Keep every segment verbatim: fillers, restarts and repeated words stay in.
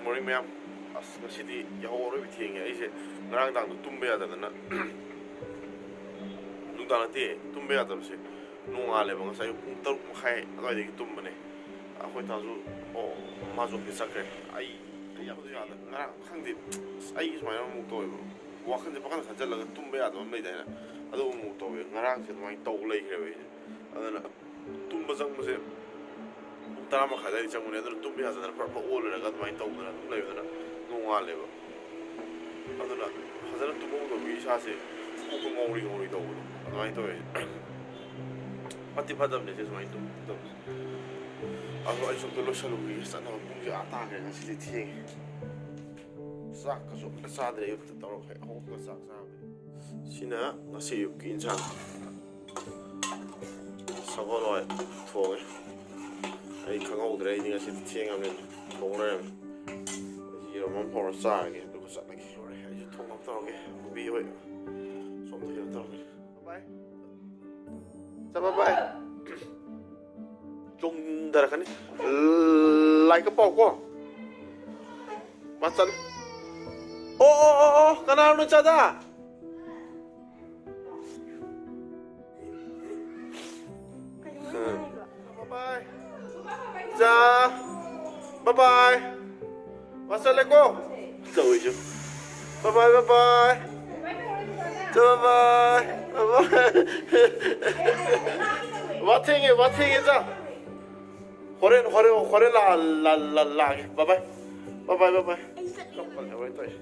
Morning ꯃꯌꯥꯝ꯫ ꯑꯁ, ꯉꯁꯤꯗꯤ ꯌꯥꯍꯧ ꯑꯔꯣꯏꯕꯤ ꯊꯦꯡꯉꯦ꯫ ꯑꯩꯁꯦ ꯉꯔꯥꯡ ꯅꯨꯡꯗꯥꯡꯗꯣ ꯇꯨꯝꯕ ꯌꯥꯗꯗꯅ, ꯅꯨꯡꯗꯥꯡ ꯅꯠꯇꯦ, ꯇꯨꯝꯕ ꯌꯥꯗꯕꯁꯦ ꯅꯣꯡꯉꯥꯜꯂꯦꯕ꯫ ꯉꯁꯥꯏ ꯑꯌꯨꯛ ꯄꯨꯡ ꯇꯔꯨꯛ ꯃꯈꯥꯏ ꯑꯗꯨꯋꯥꯏꯗꯒꯤ ꯇꯨꯝꯕꯅꯦ꯫ ꯑꯩꯈꯣꯏ ꯇꯥꯁꯨ, ꯑꯣ, ꯃꯥꯁꯨ ꯑꯣꯐꯤꯁ ꯆꯠꯈ꯭ꯔꯦ꯫ ꯑꯩ, ꯑꯩ ꯌꯥꯝ ꯌꯥꯗ-, ꯉꯔꯥꯡ ꯈꯪꯗꯦ, ꯑꯁ, ꯑꯩ ꯁꯨꯃꯥꯏꯅ ꯑꯃꯨꯛ ꯇꯧꯋꯦꯕ꯫ ꯋꯥꯈꯜꯁꯦ ꯄꯪꯈꯟ ꯈꯟꯖꯜꯂꯒ ꯇꯨꯝꯕ ꯌꯥꯗꯕ ꯑꯃ ꯂꯩꯗꯥꯏꯅꯦ? ꯑꯗꯨ ꯑꯃꯨꯛ ꯇꯧꯋꯦ꯫ ꯉꯔꯥꯡꯁꯦ ꯑꯗꯨꯃꯥꯏꯅ ꯇꯧ ꯂꯩꯈ꯭ꯔꯦꯕ ꯑꯩꯁꯦ꯫ ꯑꯗꯨꯅ ꯇꯨꯝꯕ ꯆꯪꯕꯁꯦ ꯄꯨꯡ ꯇꯔꯥ ꯃꯈꯥꯏ ꯑꯗꯨꯋꯥꯏꯗ ꯆꯪꯕꯅꯦ꯫ ꯑꯗꯨꯅ ꯇꯨꯝꯕ ꯌꯥꯗꯗꯅ ꯐꯠ ꯐꯠ ꯑꯣꯜꯂꯨꯔꯒ ꯑꯗꯨꯃꯥꯏꯅ ꯇꯧꯗꯅ ꯑꯗꯨꯝ ꯂꯩꯕꯗꯨꯅ ꯅꯣꯡꯉꯥꯜꯂꯦꯕ꯫ ꯑꯗꯨꯅ ꯐꯖꯅ ꯇꯨꯝꯍꯧꯗꯕꯒꯤ ꯏꯁꯥꯁꯦ ꯀꯣꯛꯇ ꯉꯥꯎꯔꯤ ꯉꯥꯎꯔꯤ ꯇꯧꯕꯗꯣ ꯑꯗꯨꯃꯥꯏꯅ ꯇꯧꯋꯦ꯫ ꯐꯠꯇꯤ ꯐꯠꯇꯕꯅꯦ ꯁꯤ ꯁꯨꯃꯥꯏꯅ ꯇꯨꯝ-, ꯇꯨꯝꯗꯕꯁꯦ꯫ ꯑꯗꯣ ꯑꯩ ꯁꯣꯝꯗ ꯂꯣꯏꯁꯜꯂꯨꯈꯤꯒꯦ꯫ ꯆꯠꯅꯕ ꯄꯨꯡꯁꯦ ꯑꯥ ꯇꯥꯈ꯭ꯔꯦ꯫ ꯉꯁꯤꯗꯤ ꯊꯦꯡꯉꯦ꯫ ꯆꯥꯛꯀꯁꯨ ꯑꯝꯇ ꯆꯥꯗ꯭ꯔꯦ꯫ ꯑꯌꯨꯛꯇ ꯇꯧꯔꯒ ꯍꯦꯛ ꯍꯧꯒꯠꯄꯒ ꯆꯥꯛ ꯆꯥꯕꯅꯦ꯫ ꯁꯤꯅ ꯉꯁꯤ ꯑꯌꯨꯛꯀꯤ ꯏꯟꯁꯥꯡ꯫ ꯁꯒꯣꯜ ꯍꯋꯥꯏ ꯊꯣꯡꯉꯦ꯫ ꯑꯩ ꯈꯪꯍꯧꯗ꯭ꯔꯦ, ꯑꯩꯗꯤ ꯉꯁꯤꯗꯤ ꯊꯦꯡꯉꯕꯅꯤꯅ ꯊꯣꯡ ꯂꯩꯔꯝꯃꯦ꯫ ꯑꯩꯁꯦ ꯌꯦꯔꯨꯝ ꯑꯃ ꯍꯧꯔ ꯆꯥꯔꯒꯦ, ꯑꯗꯨꯒ ꯆꯠꯂꯒꯦ꯫ ꯂꯣꯏꯔꯦ, ꯑꯩꯁꯨ ꯊꯣꯡꯅꯕ ꯇꯧꯔꯒꯦ꯫ ꯕꯣꯕꯤ ꯍꯣꯏ ꯁꯣꯝꯗ ꯀꯩꯅꯣ ꯇꯧꯔꯒꯦ꯫ ꯕꯥꯏ꯫ ꯆꯠꯄ ꯕꯥꯏ꯫ ꯆꯣꯡꯊꯔꯛꯀꯅꯤ꯫ ꯂꯥꯏꯛ ꯄꯥꯎ ꯀꯣ꯫ ꯃꯥ ꯆꯠꯂꯦ꯫ ꯑꯣ, ꯑꯣ, ꯑꯣ, ꯑꯣ, ꯀꯅꯥꯅꯣ ꯆꯥꯗꯥ? ꯕꯥꯏ ꯕꯥꯏ꯫ ꯆꯥ꯫ ꯕꯥꯏ ꯕꯥꯏ꯫ ꯃꯥ ꯆꯠꯂꯦꯀꯣ꯫ ꯇꯧꯔꯤꯁꯦ꯫ ꯕꯥꯏ ꯕꯥꯏ, ꯕꯥꯏ ꯕꯥꯏ꯫ ꯆꯥ, ꯕꯥꯏ ꯕꯥꯏ꯫ ꯕꯥꯏ ꯕꯥꯏ꯫ ꯋꯥ ꯊꯦꯡꯉꯦ, ꯋꯥ ꯊꯦꯡꯉꯦ, ꯆꯥ꯫ ꯍꯣꯔꯦꯟ, ꯍꯣꯔꯦꯟ, ꯍꯣꯔꯦꯟ ꯂꯥꯛ-, ꯂꯥꯛ-, ꯂꯥꯛ-, ꯂꯥꯛꯑꯒꯦ꯫ ꯕꯥꯏ ꯕꯥꯏ꯫ ꯕꯥꯏ ꯕꯥꯏ, ꯕꯥꯏ ꯕꯥꯏ꯫ ꯀꯞꯄꯅꯦ ꯍꯣꯔꯦꯟ ꯇꯧꯔꯤꯁꯦ꯫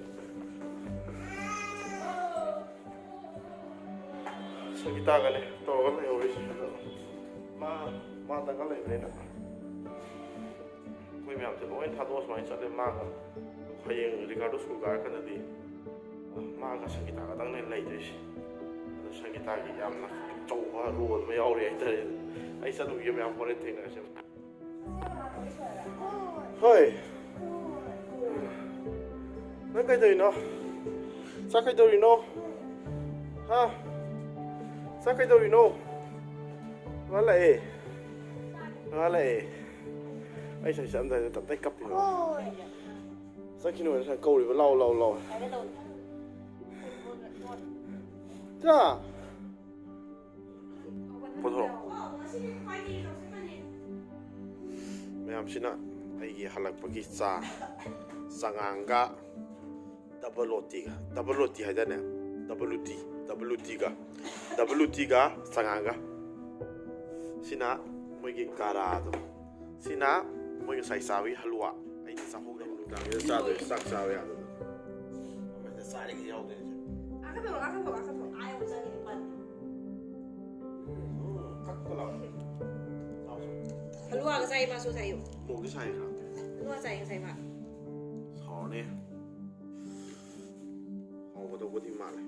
ꯁꯪꯒꯤꯇꯥꯒꯅꯦ ꯇꯧꯔꯒ ꯂꯩꯍꯧꯔꯤꯁꯦ꯫ ꯑꯗꯣ ꯃꯥ, ꯃꯥ ꯗꯔꯀꯥꯔ ꯂꯩꯕꯅꯤꯅ ꯑꯩꯈꯣꯏ ꯃꯌꯥꯝꯁꯦ ꯂꯣꯏ ꯊꯥꯗꯣꯛꯑ ꯁꯨꯃꯥꯏꯅ ꯆꯠꯂꯦ꯫ ꯃꯥꯒ ꯍꯌꯦꯡ ꯔꯤꯀꯥꯔꯗꯣ ꯁ꯭ꯀꯨꯜ ꯀꯥꯔꯀꯥꯟꯗꯗꯤ ꯃꯥꯒ ꯁꯪꯒꯤꯇꯥ ꯈꯛꯇꯪꯅꯦ ꯂꯩꯗꯣꯏꯁꯦ꯫ ꯑꯗꯣ ꯁꯪꯒꯤꯇꯥꯒꯤ ꯌꯥꯝꯅ ꯑꯆꯧꯕ ꯔꯣꯜ ꯑꯃ ꯌꯥꯎꯔꯤ ꯍꯥꯏꯇꯥꯔꯦ꯫ ꯑꯩ ꯆꯠꯂꯨꯈꯤꯒꯦ ꯃꯌꯥꯝ, ꯍꯣꯔꯦꯟ ꯊꯦꯡꯅꯔꯁꯦ꯫ ꯍꯣꯏ꯫ ꯅꯪ ꯀꯩꯗꯧꯔꯤꯅꯣ? ꯆꯥꯛ ꯀꯩꯗꯧꯔꯤꯅꯣ? ꯍꯥ? ꯆꯥꯛ ꯀꯩꯗꯧꯔꯤꯅꯣ? ꯃꯥ ꯂꯥꯛꯑꯦ꯫ ꯃꯥ ꯂꯥꯛꯑꯦ꯫ ꯑꯩ ꯁ꯭ꯋꯥꯏ ꯆꯠꯂꯝꯗꯥꯏꯗ ꯇꯞꯇꯥꯏ ꯀꯞꯄꯤꯕ꯫ ꯆꯠꯈꯤꯅꯨ ꯍꯥꯏꯅ ꯀꯧꯔꯤꯕ, ꯂꯥꯎ, ꯂꯥꯎ, ꯂꯥꯎ꯫ ꯆꯥ꯫ ꯄꯨꯊꯣꯔꯛꯑꯣ꯫ ꯃꯌꯥꯝꯁꯤꯅ ꯑꯩꯒꯤ ꯍꯜꯂꯛꯄꯒꯤ ꯆꯥ, ꯆꯉꯥꯡꯒ ꯗꯕꯜ ꯔꯣꯇꯤꯒ, ꯗꯕꯜ ꯔꯣꯇꯤ ꯍꯥꯏꯗꯥꯏꯅꯦ? ꯗꯕꯜ ꯔꯣꯇꯤ, ꯗꯕꯜ ꯔꯣꯇꯤꯒ, ꯗꯕꯜ ꯔꯣꯇꯤꯒ ꯆꯉꯥꯡꯒ꯫ ꯁꯤꯅ ꯃꯣꯏꯒꯤ ꯒꯥꯔꯥꯗꯣ꯫ ꯁꯤꯅ ꯃꯣꯏ ꯉꯁꯥꯏ ꯆꯥꯕꯒꯤ ꯍꯜꯋꯥ꯫ ꯑꯩꯗꯤ ꯆꯥꯍꯧꯗꯕ꯫ ꯅꯨꯡꯗꯥꯡꯁꯤꯗ ꯆꯥꯗꯣꯏ ꯆꯥꯛ ꯆꯥꯕ ꯌꯥꯗꯕ꯫ ꯑꯃꯗ ꯆꯥꯔꯤꯉꯩ ꯌꯥꯎꯗꯣꯏꯅꯦ꯫ ꯑꯥ, ꯀꯛꯊꯠꯂꯣ, ꯑꯥ, ꯀꯛꯊꯠꯂꯣ, ꯑꯥ, ꯀꯛꯊꯠꯂꯣ꯫ ꯑꯥ, ꯌꯥꯝ ꯆꯥꯅꯤꯡꯉꯦ, ꯄꯥꯟ꯫ ꯎꯝ, ꯀꯛꯄ ꯂꯥꯎ꯫ ꯆꯥꯎꯁꯦ꯫ ꯍꯜꯂꯨꯋꯥꯒ ꯆꯥꯏ ꯃꯥꯁꯨ ꯉꯁꯥꯏ ꯑꯌꯨꯛ꯫ ꯃꯣꯔꯣꯛꯇꯤ ꯁꯥꯏ ꯈꯔ꯫ ꯍꯜꯂꯨꯋꯥ ꯆꯥꯏ ꯉꯁꯥꯏ ꯃꯥ꯫ ꯁꯥꯎꯔꯅꯤ꯫ ꯍꯥꯎꯒꯗꯧꯕꯗꯤ ꯃꯥꯜꯂꯦ꯫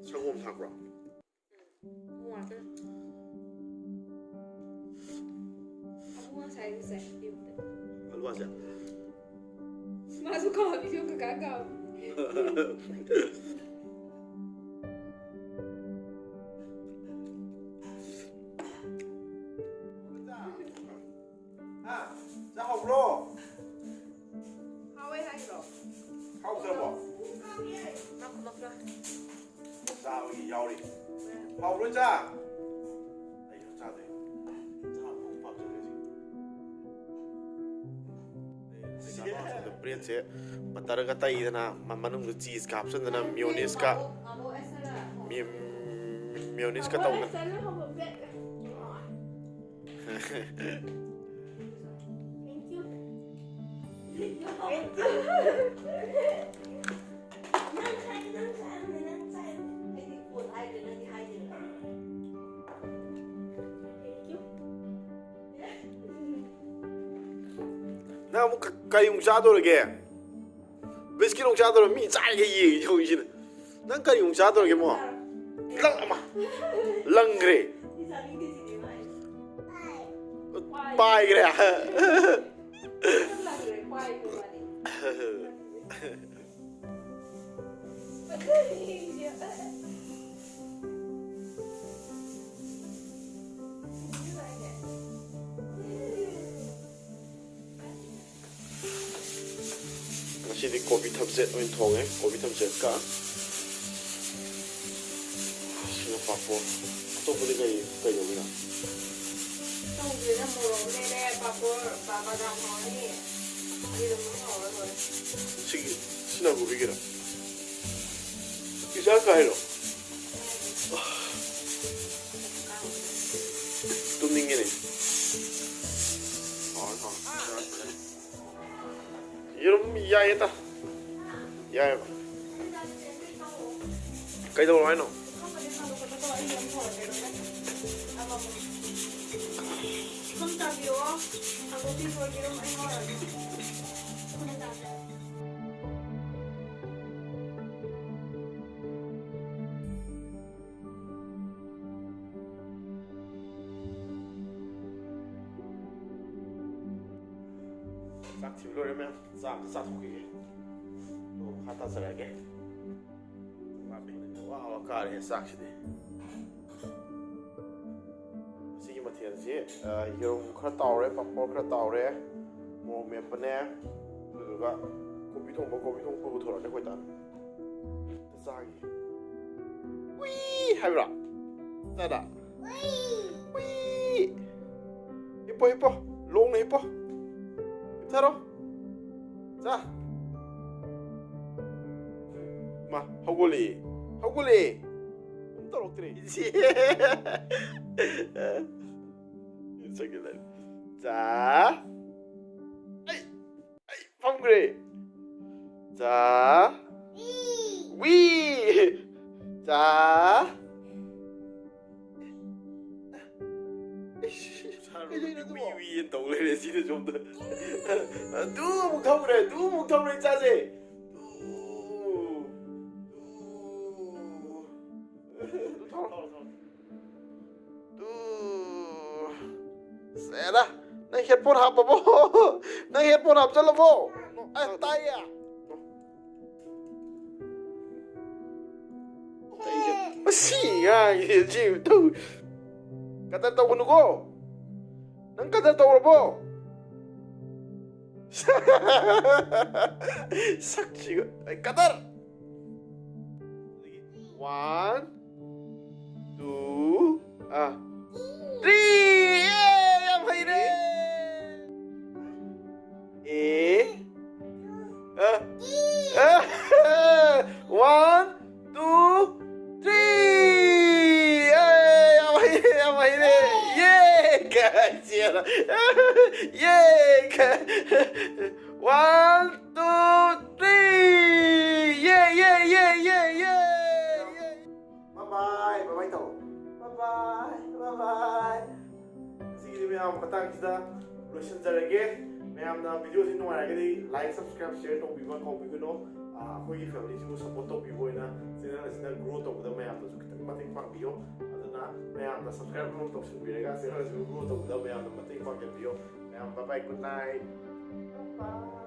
ꯁꯪꯒꯣꯝ ꯊꯥꯛꯄ꯭ꯔꯣ? ꯎꯝ꯫ ꯉꯥꯛꯇ꯫ ꯑꯕꯨꯡ ꯉꯁꯥꯏ ꯉꯁꯥꯏ ꯑꯌꯨꯛꯇ꯫ ꯍꯜꯂꯨꯋꯥꯁꯦ? ꯃꯥꯁꯨ ꯀꯥꯎꯏ, ꯏꯕꯦꯝ, ꯀꯀꯥ ꯀꯥꯎꯏ꯫ ꯍꯥ? ꯆꯥ ꯍꯥꯎꯕ꯭ꯔꯣ? ꯍꯥꯎꯋꯦ ꯍꯥꯏꯈ꯭ꯔꯣ? ꯍꯥꯎꯇ꯭ꯔꯕꯣ? ꯃꯥ ꯈꯨꯝꯃꯛꯇ꯭ꯔꯣ? ꯆꯥꯕꯒꯤ ꯌꯥꯎꯔꯤ꯫ ꯍꯥꯎꯕ꯭ꯔꯣ, ꯏꯆꯥ? ꯑꯩꯁꯨ ꯆꯥꯗꯣꯏꯅꯤ꯫ ꯆꯥ ꯃꯈꯣꯡ ꯄꯥꯝꯖꯔꯤꯁꯦ꯫ ꯕ꯭ꯔꯦꯗꯁꯦ ꯕꯇꯔꯒ ꯇꯩꯗꯅ, ꯃ-, ꯃꯅꯨꯡꯗ ꯆꯤꯖꯀ ꯍꯥꯞꯆꯤꯟꯗꯅ, ꯃꯤꯌꯣꯅꯤꯁꯀ, ꯃꯤ-, ꯃꯤꯌꯣꯅꯤꯁꯀ ꯇꯧꯗꯅ꯫ Thank you. Thank you. ꯅꯪ ꯆꯥꯏ, ꯅꯪ ꯆꯥꯏ, ꯅꯪ ꯆꯥꯏ꯫ ꯑꯩꯗꯤ ꯐꯣꯟ ꯍꯥꯏꯗ꯭ꯔꯦ, ꯅꯪꯗꯤ ꯍꯥꯏꯗꯦꯗꯅ꯫ Thank you. ꯅꯪ ꯑꯃꯨꯛ ꯀ-, ꯀꯔꯤ ꯑꯃꯨꯛ ꯆꯥꯗꯧꯔꯒꯦ? ꯕꯤꯁꯀꯤꯠ ꯑꯃꯨꯛ ꯆꯥꯗꯧꯔ? ꯃꯤ ꯆꯥꯏꯒ ꯌꯦꯡꯉꯤ ꯍꯧꯖꯤꯛꯁꯤꯅ꯫ ꯅꯪ ꯀꯔꯤ ꯑꯃꯨꯛ ꯆꯥꯗꯧꯔꯒꯦ, ꯃꯣ? ꯂꯪ ꯑꯃ꯫ ꯂꯪꯈ꯭ꯔꯦ꯫ ꯄꯥꯏꯈ꯭ꯔꯦ꯫ ꯁꯤꯗꯤ ꯀꯣꯕꯤ ꯊꯝꯆꯦꯠ ꯑꯣꯏꯅ ꯊꯣꯡꯉꯦ, ꯀꯣꯕꯤ ꯊꯝꯆꯦꯠꯀ꯫ ꯁꯤꯅ ꯄꯥꯐꯣꯔ꯫ ꯑꯇꯣꯞꯄꯗꯤ ꯀꯩ, ꯀꯩ ꯇꯧꯒꯦꯅ? ꯇꯧꯗꯦꯗ, ꯃꯣꯔꯣꯛ ꯃꯦꯠꯂꯦ, ꯄꯥꯐꯣꯔ, ꯕ-, ꯕꯗꯥꯝ ꯍꯧꯔꯅꯤ, ꯌꯦꯔꯨꯝ ꯑꯃ ꯍꯧꯔ ꯂꯣꯏꯔꯦ꯫ ꯁꯤꯒꯤ, ꯁꯤꯅ ꯀꯣꯕꯤꯒꯤꯔꯣ? Pizza Cairo? ꯇꯨꯝꯅꯤꯡꯉꯦꯅꯦ꯫ ꯍꯥꯎꯔꯦ, ꯍꯥꯎꯔꯦ꯫ ꯌꯦꯔꯨꯝ ꯌꯥꯏꯌꯦꯗ꯫ ꯌꯥꯏꯌꯦꯕ꯫ ꯀꯩꯗꯧꯔꯣ ꯍꯥꯏꯅꯣ? ꯆꯥꯛ ꯊꯤꯕ ꯂꯣꯏꯔꯦ ꯃꯌꯥꯝ꯫ ꯆꯥꯛ ꯑꯝꯇ ꯆꯥꯊꯣꯛꯈꯤꯒꯦ꯫ ꯑꯗꯨꯒ ꯃꯈꯥ ꯇꯥꯖꯔꯛꯑꯒꯦ꯫ ꯋꯥ ꯋꯥ ꯀꯥꯔꯦ ꯆꯥꯛꯁꯤꯗꯤ꯫ ꯉꯁꯤꯒꯤ ꯃꯊꯦꯜꯁꯤ, ꯑ, ꯌꯦꯔꯨꯝ ꯈꯔ ꯇꯥꯎꯔꯦ, ꯄꯥꯐꯣꯔ ꯈꯔ ꯇꯥꯎꯔꯦ, ꯃꯣꯔꯣꯛ ꯃꯦꯠꯄꯅꯦ, ꯑꯗꯨꯗꯨꯒ ꯀꯣꯕꯤ ꯊꯣꯡꯕ, ꯀꯣꯕꯤ ꯊꯣꯡꯕ ꯄꯨꯊꯣꯔꯛꯑꯅꯤ ꯑꯩꯈꯣꯏ ꯗꯥꯅ꯫ ꯑꯝꯇ ꯆꯥꯒꯦ꯫ ꯎꯏ ꯍꯥꯏꯕ꯭ꯔꯥ? ꯆꯥꯗ? ꯎꯏ꯫ ꯍꯤꯞꯄꯣ, ꯍꯤꯞꯄꯣ꯫ ꯂꯣꯡꯅ ꯍꯤꯞꯄꯣ꯫ ꯍꯤꯞꯊꯔꯣ꯫ ꯆꯥ꯫ ꯃꯥ, ꯍꯧꯒꯠꯂꯦ꯫ ꯍꯧꯒꯠꯂꯦ꯫ ꯑꯗꯨꯝ ꯇꯧꯔꯛꯇ꯭ꯔꯦ꯫ ꯆꯠꯈꯤꯗ꯭ꯔꯦ꯫ ꯆꯥ꯫ ꯑꯩ꯫ ꯑꯩ ꯐꯝꯈ꯭ꯔꯦ꯫ ꯆꯥ꯫ ꯋꯤ꯫ ꯆꯥ꯫ ꯁꯥꯔꯨꯕꯗꯤ ꯀꯩꯗꯧꯔꯤꯅꯣ ꯑꯗꯨꯕꯣ? ꯋꯤ ꯋꯤ ꯇꯧ ꯂꯩꯔꯦ ꯁꯤꯗ ꯁꯣꯝꯗ꯫ ꯑꯗꯨ ꯑꯃꯨꯛ ꯊꯝꯈ꯭ꯔꯦ, ꯑꯗꯨ ꯑꯃꯨꯛ ꯊꯝꯈ꯭ꯔꯦ ꯆꯥꯁꯦ꯫ ꯇꯨ꯫ ꯇꯨ꯫ ꯇꯨ ꯊꯥꯎ꯫ ꯇꯨ꯫ ꯁꯦꯔꯥ, ꯅꯪ ꯍꯦꯠꯐꯣꯟ ꯍꯥꯞꯄꯕꯣ? ꯅꯪ ꯍꯦꯠꯐꯣꯟ ꯍꯥꯞꯆꯜꯂꯕꯣ? ꯑꯦ, ꯇꯥꯏꯌꯦ꯫ ꯃꯁꯤ ꯉꯥꯡꯉꯤꯁꯦ ꯁꯤ ꯇꯧ-, ꯀꯗꯔ ꯇꯧꯒꯅꯨꯀꯣ꯫ ꯅꯪ ꯀꯗꯔ ꯇꯧꯔꯕꯣ? ꯁꯛꯁꯤꯒ꯫ ꯑꯩ ꯀꯗꯔ꯫ One, two, ꯑꯥ, three. ꯑꯦ, ꯌꯥꯝ ꯍꯩꯔꯦ꯫ ꯑꯦ, ꯑꯥ, ꯑꯥ, one, two, three. ꯑꯦ, ꯌꯥꯝ ꯍꯩꯔꯦ, ꯌꯥꯝ ꯍꯩꯔꯦ꯫ ꯌꯦ! ꯀꯥꯏ ꯆꯦꯜꯂꯣ꯫ ꯌꯦ! ꯀꯥꯏ꯫ One, two, three. ꯌꯦ, ꯌꯦ, ꯌꯦ, ꯌꯦ, ꯌꯦ, ꯌꯦ꯫ Bye bye, bye bye ꯇꯧ꯫ Bye bye, bye bye꯫ ꯉꯁꯤꯒꯤꯗꯤ ꯃꯌꯥꯝ ꯃꯇꯥꯡꯁꯤꯗ ꯂꯣꯏꯁꯤꯟꯖꯔꯒꯦ꯫ ꯃꯌꯥꯝꯅ video ꯁꯤ ꯅꯨꯡꯉꯥꯏꯔꯒꯗꯤ like, subscribe, share ꯇꯧꯕꯤꯕ ꯀꯥꯎꯕꯤꯒꯅꯨ꯫ ꯑꯥ, ꯑꯩꯈꯣꯏꯒꯤ family ꯁꯤꯕꯨ support ꯇꯧꯕꯤꯕ ꯑꯣꯏꯅ channel ꯑꯁꯤꯅ grow ꯇꯧꯕꯗ ꯃꯌꯥꯝꯅꯁꯨ ꯈꯤꯇꯪ ꯃꯇꯦꯡ ꯄꯥꯡꯕꯤꯌꯨ꯫ ꯑꯗꯨꯅ ꯃꯌꯥꯝꯅ subscribe ꯑꯃ ꯇꯧꯁꯤꯟꯕꯤꯔꯒ channel ꯑꯁꯤꯕꯨ grow ꯇꯧꯕꯗ ꯃꯌꯥꯝꯅ ꯃꯇꯦꯡ ꯄꯥꯡꯁꯤꯟꯕꯤꯌꯨ꯫ ꯃꯌꯥꯝ bye bye, good night꯫ Bye bye꯫